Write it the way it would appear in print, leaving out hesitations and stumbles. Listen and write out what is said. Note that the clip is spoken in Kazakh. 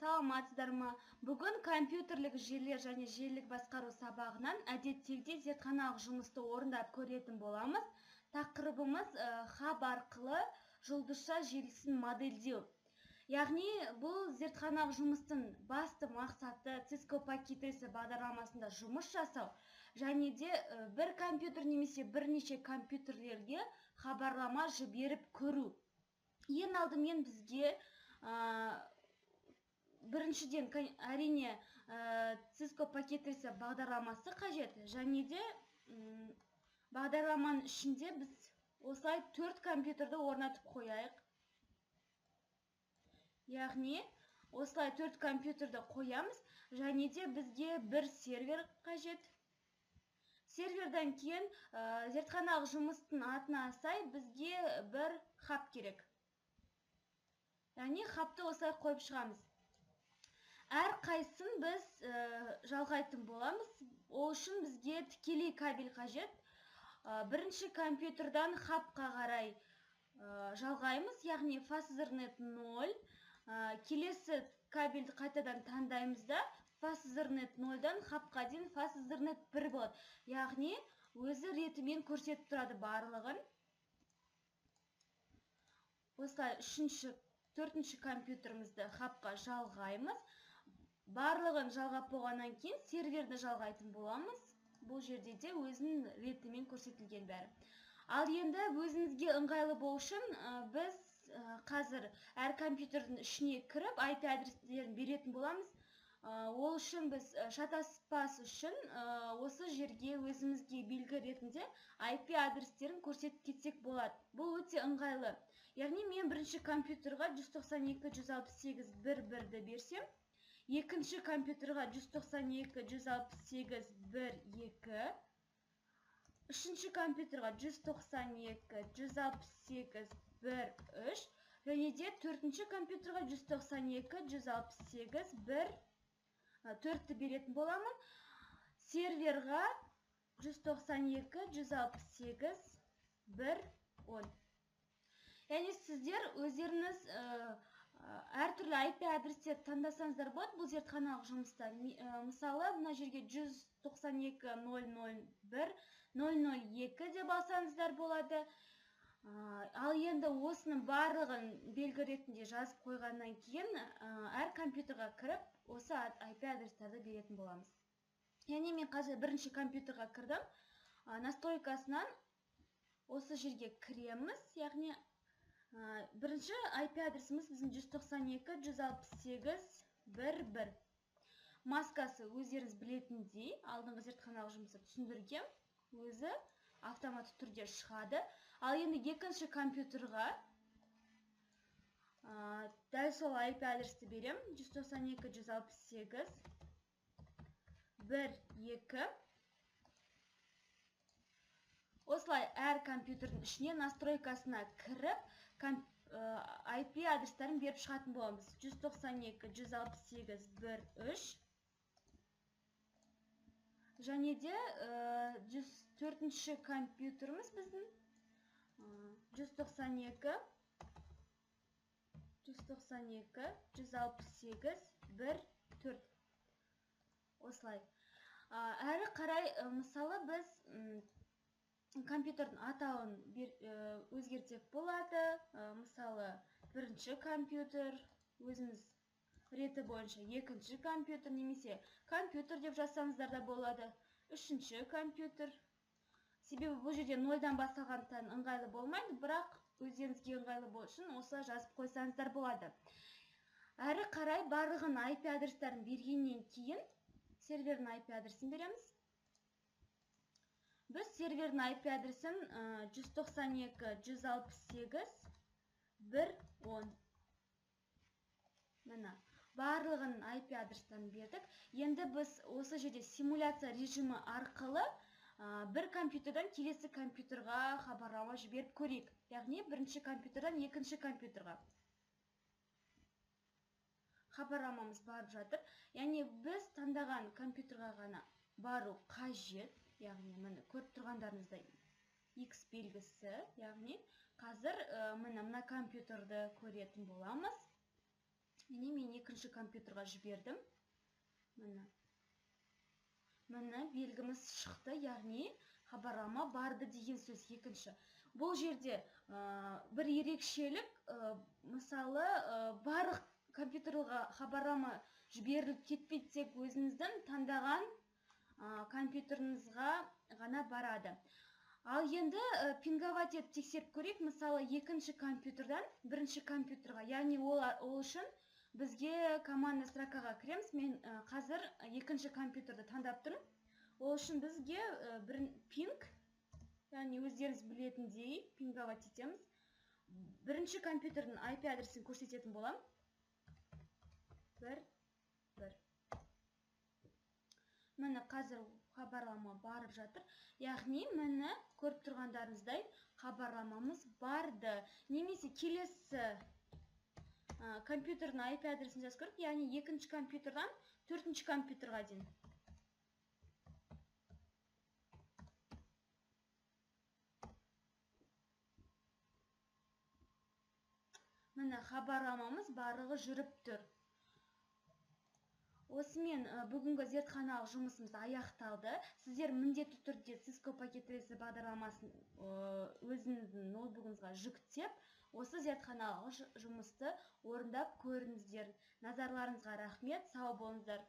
Саламатсыздар ма? Бүгін компьютерлік желілер және желілік басқару сабағынан әдеттегідей зертханалық жұмысты орындап көретін боламыз. Тақырыбымыз хаб арқылы жұлдызша желісін модельдеу. Яғни бұл зертханалық жұмыстың басты мақсаты Cisco Packet Tracer бағдарламасында жұмыс жасау және де бір компьютер немесе бірнеше компьютерлерге хабарлама жіберіп көру. Ең алдымен бізге біріншіден, әрине, Cisco Packet Tracer бағдарламасы қажет, және де бағдарламаның ішінде біз осылай 4 компьютерді орнатып қояйық. Яғни осылай 4 компьютерді қоямыз, және де бізге бір сервер қажет. Серверден кейін зертханалық жұмыстың атына сай бізге бір хаб керек. Яғни хабты осылай қойып шығамыз. Әр қайсысын біз жалғайтын боламыз. Ол үшін бізге тікелей кабель қажет. Бірінші компьютердан хабқа қарай жалғаймыз, яғни Fast Ethernet 0. Келесі кабельді қайтадан таңдаймыз да, Fast Ethernet 0-дан хабқа дейін Fast Ethernet 1 болады. Яғни өзі ретімен көрсетіп тұрады барлығын. Осылай үшінші, төртінші компьютерімізді хабқа жалғаймыз. Барлығын жалғап болғаннан кейін серверді жалғайтын боламыз. Бұл жерде де өзінің ретімен көрсетілген бәрі. Ал енді өзіңізге ыңғайлы болу үшін біз қазір әр компьютердің ішіне кіріп IP адрестерін беретін боламыз. Ол үшін біз шатаспас үшін осы жерге өзімізге белгі ретінде IP адрестерін көрсетіп кетсек болады. Бұл өте ыңғайлы. Яғни мен бірінші компьютерға жүз тоқсан екі, жүз алпыс сегіз, бір, бірді берсем, екінші компьютерға жүз тоқсан екі, жүз алпыс сегіз, бір, екі, үшінші компьютерға жүз тоқсан екі, жүз алпыс сегіз, бір, үш, және де төртінші компьютерға жүз тоқсан екі, жүз алпыс сегіз, бір, төртті беретін боламын. Серверға жүз тоқсан екі, жүз алпыс сегіз, бір, он. Яғни сіздер өздеріңіз әртүрлі IP адрестер таңдасаңыздар болады бұл зертханалық жұмыста. Мысалы, мына жерге жүз тоқсан екі, ноль, ноль, бір, ноль, ноль, екі деп алсаңыздар болады. Ал енді осының барлығын белгі ретінде жазып қойғаннан кейін, әр компьютерға кіріп, осы IP адрестерді беретін боламыз. Яғни мен қазір бірінші компьютерға кірдім. Настройкасынан осы жерге кіреміз, яғни бірінші IP адресіміз біздің жүз тоқсан екі, жүз алпыс сегіз, бір, бір. Маскасы өздеріңіз білетіндей, алдыңғы зертханалық жұмыста түсіндіргем, өзі автоматты түрде шығады. Ал енді екінші компьютерға, дәл сол IP адресті берем, жүз тоқсан екі, жүз алпыс сегіз, бір, екі. Осылай әр компьютердің ішіне настройкасына кіріп, IP адрестерін беріп шығатын боламыз. Жүз тоқсан екі, жүз алпыс сегіз, бір, үш. Және де жүз төртінші компьютеріміз біздің, жүз тоқсан екі, жүз тоқсан екі, жүз алпыс сегіз, бір, төрт. Осылай. Әрі қарай, мысалы, біз компьютердің атауын өзгертсек болады. Мысалы, бірінші компьютер, өзіміз реті бойынша екінші компьютер немесе компьютер деп жазсаңыздар да болады. Үшінші компьютер. Себебі бұл жерде нольдан басталғандықтан ыңғайлы болмайды, бірақ өздеріңізге ыңғайлы болу үшін осылай жазып қойсаңыздар болады. Әрі қарай барлығын IP адрестерін бергеннен кейін сервердің IP адресін береміз. Біз сервердің IP адресін жүз тоқсан екі, жүз алпыс сегіз, бір, он. Міне, барлығын IP адрестерін бердік. Енді біз осы жерде симуляция режимі арқылы бір компьютерден келесі компьютерға хабарлама жіберіп көрейік. Яғни бірінші компьютерден екінші компьютерға хабарламамыз барып жатыр. Яғни біз таңдаған компьютерға ғана бару қажет. Яғни міне көріп тұрғандарыңыздай X белгісі, яғни қазір міне мына компьютерді көретін боламыз. Міне, мен екінші компьютерға жібердім. Міне, белгіміз шықты, яғни хабарлама барды деген сөз екінші. Бұл жерде бір ерекшелік, мысалы, барлық компьютерға хабарлама жіберіліп кетпейді, тек өзіңіздің таңдаған компьютеріңізға ғана барады. Ал енді пинговать етіп тексеріп көрейік. Мысалы, екінші компьютердан бірінші компьютерға, яғни ол үшін бізге командный строкаға кіреміз. Мен қазір екінші компьютерді таңдап тұрмын. Ол үшін бізге бір пинг, яғни өздеріңіз білетіндей пинговать етеміз. Бірінші компьютердің IP адресін көрсететін боламын. 1, 1. Міне, қазір хабарлама барып жатыр. Яғни, міне, көріп тұрғандарыңыздай хабарламамыз барды. Немесе келесі компьютердің IP адресін жазып көрейік, яғни екінші компьютердан төртінші компьютерға дейін. Міне, хабарламамыз барлығы жүріп тұр. Осымен бүгінгі зертханалық жұмысымыз аяқталды. Сіздер міндетті түрде Cisco Packet Tracer бағдарламасын өзіңіздің ноутбугыңызға жүктеп, осы зертханалық жұмысты орындап көріңіздер. Назарларыңызға рахмет, сау болыңыздар.